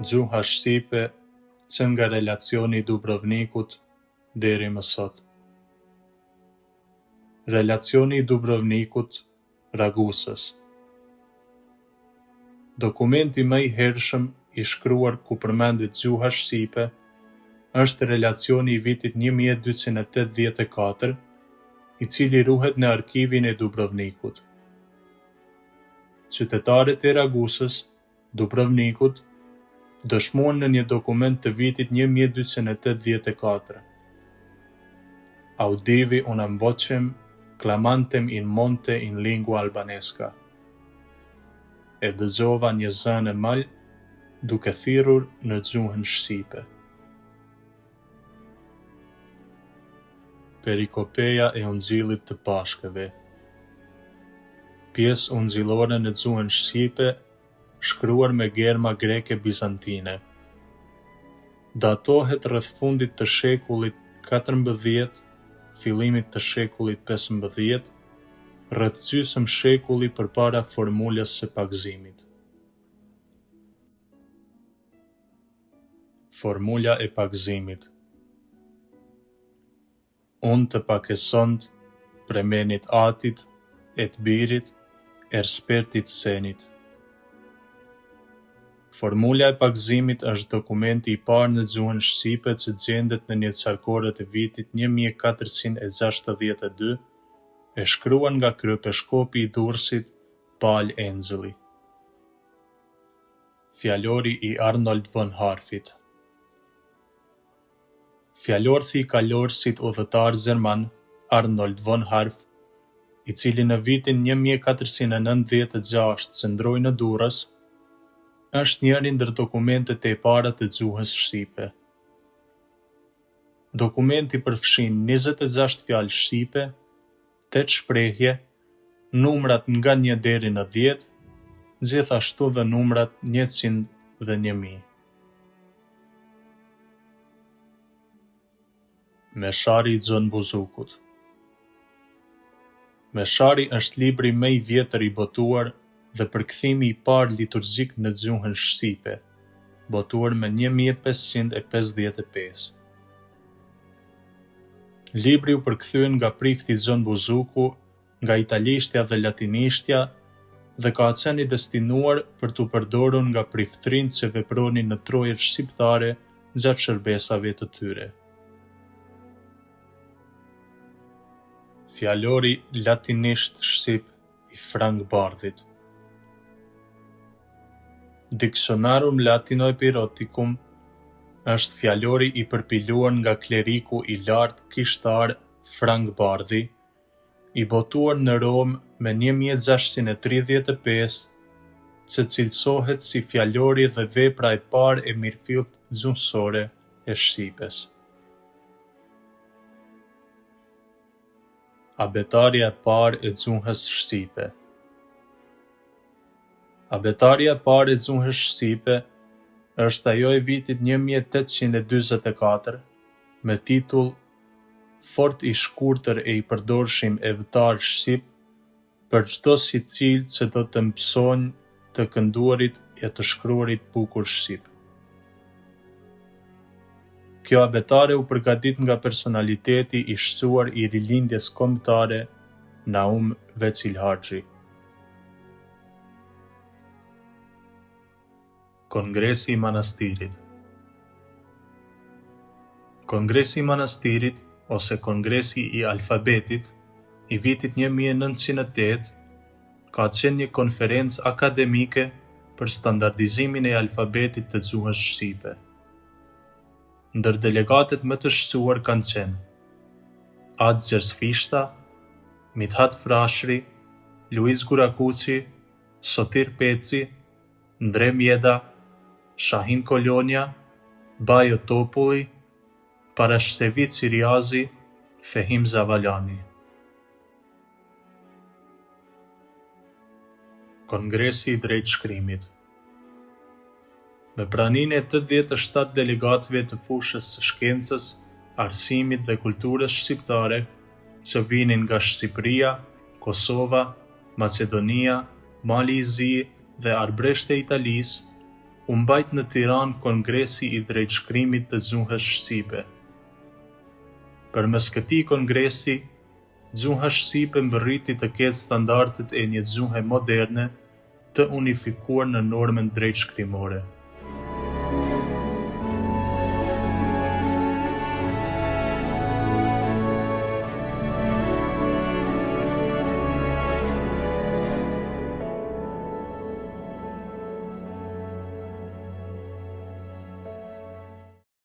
Gjuha shqipe që nga Relacioni i Dubrovnikut deri më sot. Relacioni i Dubrovnikut, Ragusës. Dokumenti më i hershëm i shkruar ku përmendet gjuha shqipe është relacioni i vitit 1284, i cili ruhet në arkivin e Dubrovnikut. Qytetarët e Ragusës, Dubrovnikut, dëshmuan në një dokument të vitit 1284: Audivi unam vocem clamantem in monte in lingua albanesca. E dëgjova një zë në mal, duke thirrur në gjuhën shqipe. Perikopeja e Ungjillit të Pashkëve Pjesë ungjillore në gjuhën shqipe, shkruar me germa greke bizantine. Datohet rreth fundit të shekullit 14, fillimit të shekullit 15, rreth gjysmë shekulli përpara formulës së pagëzimit. Formula e pagëzimit Unë të pakesont premenit Atit, et Birit, er Spertit Senit. Formula e pagëzimit është dokumenti i parë në gjuhën shqipe që gjendet në një qarkore të vitit 1462, e shkruar nga kryepeshkopi i Durrësit, Pal Engjëlli. Fjalori i Arnold von Harff-it Fjalorthi i kalorësit udhëtar gjerman, Arnold von Harff, i cili në vitin 1496 qëndroi në Durrës, është njëri ndër dokumentet e para të gjuhës shqipe. Dokumenti përfshin 26 fjalë shqipe, tetë shprehje, numrat nga një deri në dhjetë, gjithashtu dhe numrat 100 dhe 1000. Meshari i Gjon Buzukut Meshari është libri më i vjetër i botuar dhe përkthimi i parë liturgjik në gjuhën shqipe, botuar më 1555. Libri u përkthye nga prifti Gjon Buzuku nga italishtja dhe latinishtja dhe ka qenë i destinuar për t'u përdorur nga priftërinjtë që vepronin në trojet shqiptare gjatë shërbesave të tyre. Fjalori latinisht-shqip i Frang Bardhit Dictionarium Latino-Epiroticum është fjalori i përpiluar nga kleriku i lartë kishtar Frang Bardhi, i botuar në Romë më 1635, që cilësohet si fjalori dhe vepra e parë e mirëfilltë gjuhësore e shqipes. Abetarja e parë e gjuhës shqipe Abetarja e parë e gjuhës shqipe është ajo e vitit 1844, me titull Fort i shkurtër e i përdorshim evëtar shqip për çdo sicil që do të mbsonj të kënduarit e të shkruarit bukur shqip. Kjo abetare u përgatit nga personaliteti i shquar i Rilindjes Kombëtare, Naum Veqilharxhi. Kongresi i Manastirit Kongresi i Manastirit ose Kongresi i Alfabetit i vitit 1908 ka qenë një konferencë akademike për standardizimin e alfabetit të gjuhës shqipe. Ndër delegatët më të shquar kanë qenë: At Gjergj Fishta, Mit'hat Frashëri, Luigj Gurakuqi, Sotir Peci, Ndre Mjeda, Shahin Kolonja, Bajo Topulli, Parashqevi Qiriazi, Fehim Zavalani. Kongresi i Drejtshkrimit Me praninë e 87 delegatëve të fushës së shkencës, arsimit dhe kulturës shqiptare, që vinin nga Shqipëria, Kosova, Maqedonia, Mali i Zi dhe arbëreshët e Italisë, u mbajt në Tiranë Kongresi i Drejtshkrimit të Gjuhës Shqipe. Përmes këtij kongresi, gjuha shqipe mbërriti të ketë standardet e një gjuhe moderne, të unifikuar në normën drejtshkrimore.